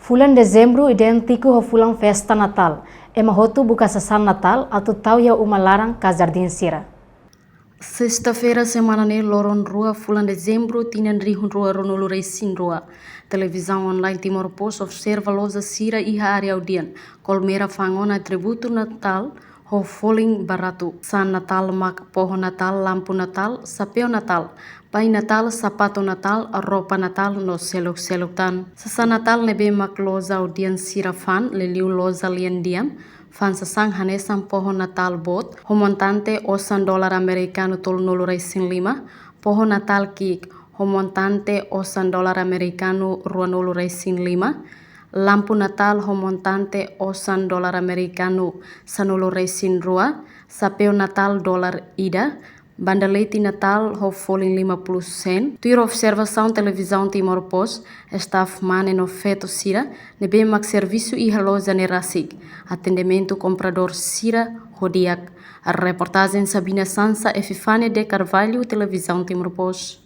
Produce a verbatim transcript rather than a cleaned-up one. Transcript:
Fulan Dezembru idéntiku ho fulan festa Natál. Ema hotu buka sasán Natál atu tau iha uma laran ka jardín sira. Sesta-feira semana ne'e, loron rua fulan Dezembru, tinan rihun rua ruanulu-resin-rua. Televizaun online Timor Post observa loja sira iha área Audian, Colmera, fa'an ona atributu Natál ho folin baratu. Sasán Natál mak pohon Natál, lampu Natál, xapeu Natál, pai Natál, sapatu Natál, roupa Natál no seluk-seluk tan. Sasán Natál ne'ebé mak loja Audian sira fa'an, liuliu loja lian di'ak, fa'an sasán hanesan pohon Natál boot ho montante osan dolar amerikanu tolunulu-resin-lima, pohon Natál ki'ik ho montante osan dolar amerikanu ruanulu-resin-lima, lampu Natál ho montante osan dolar amerikanu sanulu-resin-rua, xapeu Natál dolar ida, banda-leti Natál ho folin lima puluh sen. Tuir observasaun Televizaun Timor Post, staf mane no feto sira ne'ebé mak servisu iha loja ne'e rasik atendimentu kompradór sira ho di'ak. Reportajen Sabina Sansa, Epifania de Carvalho, Televizaun Timor Post.